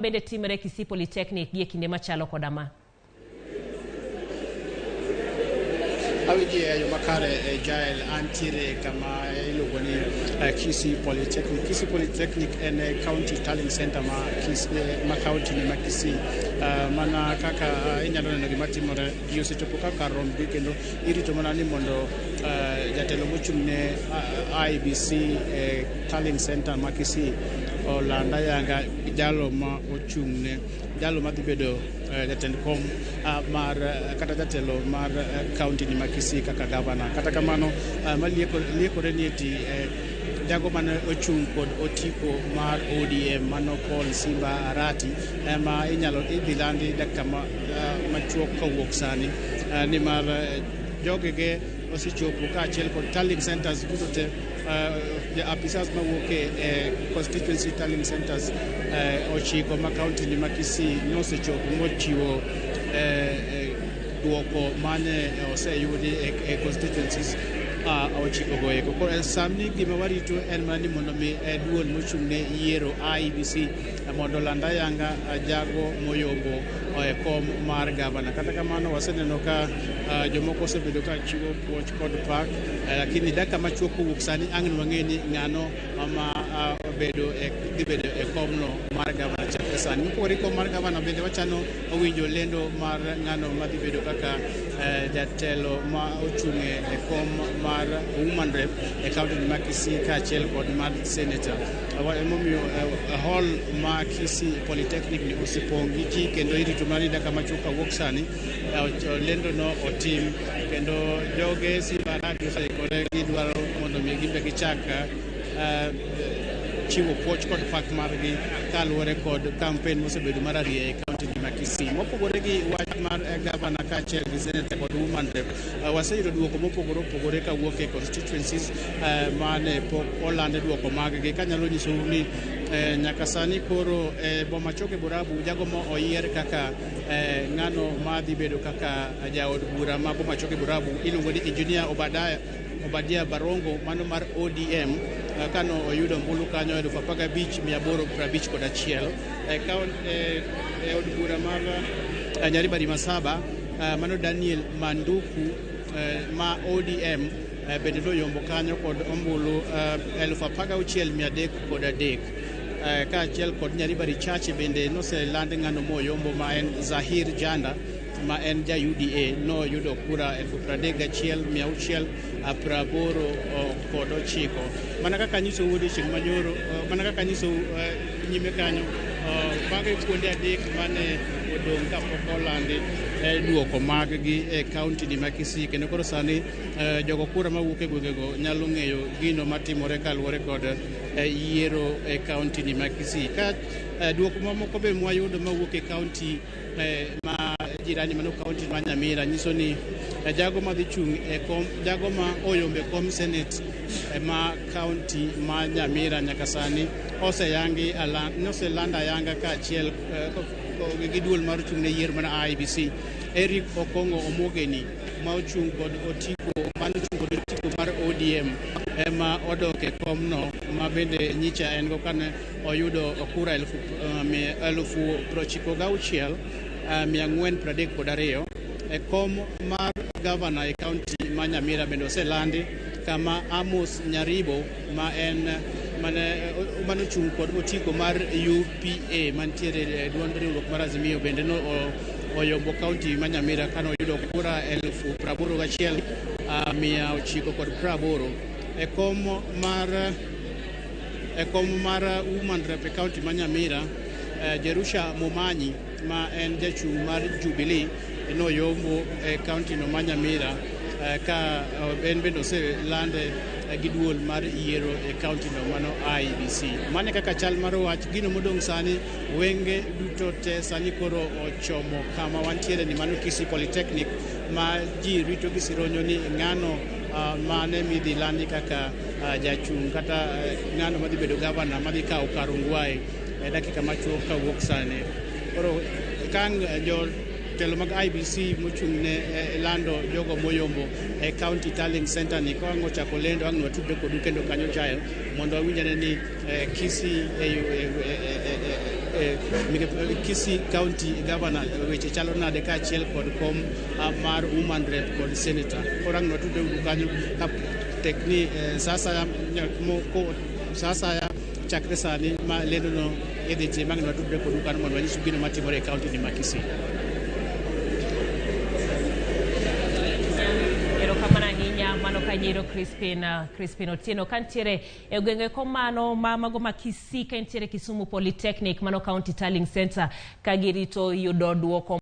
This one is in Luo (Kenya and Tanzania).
Bende timre Kisii Polytechnic gi e kinde machalo koda ma. Awinji e yo makare e Jael, antiere kama iluongo ni Kisii Polytechnic. Kisii Polytechnic en county tallying center ma, ma county ni ma Kisii. Mana kaka inyalo neno gima timore, ji osechopo kaka rombgi kendo irito mana ni mondo jatelo mochung' ne IEBC e tallying center ma Kisii oland ayanga jalo ma ochung' ne jalo madhi bedo jatend kom mar kata jatelo mar county ni ma Kisii kaka gavana. Kata kamano maliekore ni eti jago mane ochung' kod otiko mar ODM mano Paul Simba Arati ema inyalo idhi landi dakika machuok kowuok sani, nimar jogege osechopo kaachiel kod tallying centers duto te, apisas mawuok e constituency tallying centers 9 ma county ni ma Kisii nosechopo mochiwo duoko mane oseyudi e constituencies 9 go eko. Koro sani gima warito en mana ni mondo mi duol mochung' ne yiero IEBC mondo oland ayanga jago moyombo e kom mar gavana. Kata kamano waseneno ka jomoko osebedo ka chiwo puoch kod pak, lakini dakika machuok kowuok sani ang' wang'e ni ng'ano ma obedo e dhi bedo e komno mar gavana chakre sani. Mopogore gi kom mar gavana bende wachano winjo lendo mar ng'ano madhi bedo kaka jatelo ma ochung' e kom mar woman rep e county ma Kisii kaachiel kod mar senator. Emomiyo hall ma Kisii Polytechnic ni osepong' gi ji kendo irito mana ni dakika machuok kawuok sani lendo no otim kendo joge Simba Arati oseikore, gidwaro mondo mi gimbe gichak chiwo puoch kod pak margi kaluwore kod campaign mosebedo mar arieya e kaunti ma Kisii. Mopogore gi wach mar gavana kaachiel gi senator kod woman rep, waseyudo duoko mopogore opogore kawuok e constituencies mane pok oland duoko mag-gi. Kanyalo nyisou ni nyaka sani koro e boma Choke Borabu jago ma oyier kaka ng'ano madhi bedo kaka jaod bura ma boma Choke Borabu iluongo ni Engineer Obadia Barongo mano mar ODM, kano oyudo ombulu kanyo 15,851. E od bura mar Nyaribari Masaba, mano Daniel Manduku ma ODM bende noyombo kanyo kod ombulu 16,303. Kaachiel kod Nyaribari Chache bende noseland ng'ano moyombo ma en Zahir Janda ma en ja UDA, noyudo kura 31,689. Mana kaka anyisou odiochieng' manyoro, mana kaka anyisou nyime kanyo, mago e kuonde adek mane odong' kapok olandi duoko mag-gi e kaunti ni ma Kisii. Kendo koro sani jogo kura mawuok e gwengego nyalo ng'eyo gino matimore kaluwore kod yiero e kaunti ni ma Kisii. Ka duoko mamoko be mwayudo mawuok e kaunti ma jirani, mano kaunti ma Nyamira, nyiso ni jago madhi chung' e kom, jago ma oyombo e kom senate ma kaunti ma Nyamira nyaka sani oseyangi, noseland ayanga kaachiel gi duol mar chung' ne yiero mar IEBC, Eric Okong'o Omogeni ma ochung' kod otiko mano ochung' kod otiko mar ODM ema odok e komno ma bende nyicha en go kane oyudo kura 96,432. E kom mar gavana e kaunti ma Nyamira bende oselandi kama Amos Nyaribo ma en mane manochung' kod otiko mar UPA mantiere e duond riwruok mar Azimio bende no oyombo kaunti ma Nyamira kane oyudo kura 81,980. E kom mar woman rep e kaunti ma Nyamira, Jerusha Momanyi ma en jachung' mar Jubilee noyombo e kaunti no ma Nyamira, ka en bende oselande gi duol mar yiero e kaunti no mano IEBC. Mano e kaka chal mar wach gino modong' sani wenge duto te sani koro ochomo kama wantiere ni mano Kisii Polytechnic ma ji rito gi sironyo ni ng'ano mane midhi landi kaka jachung' kata ng'ano madhi bedo gavana madhi kawo kar Ongwae e dakika machuok kawuok sani. Koro ka jotelo mag IEBC mochung' ne lando jogo moyombo e county tallying center ni ka ang' ochako lendo, ang' watudre kodu kendo kanyo Jael mondo wawinj ane ni Kisii e Kisii County Governor weche chalo nade kaachiel kod kom mar woman rep kod senator. Koro ang' watudre uru kanyo ka tek ni sa asaya sa asaya chakre sani ma lendono idhi tim ang' watudre kodu kanyo mondo wanyisu gino matimore e county ni ma Kisii. Erokamano ahinya mano kanyero Crispin, Crispin Otieno kantiere e gwenge komano ma mago ma Kisii ka entiere Kisumu Polytechnic mano County Tallying Center ka girito yudo duoko.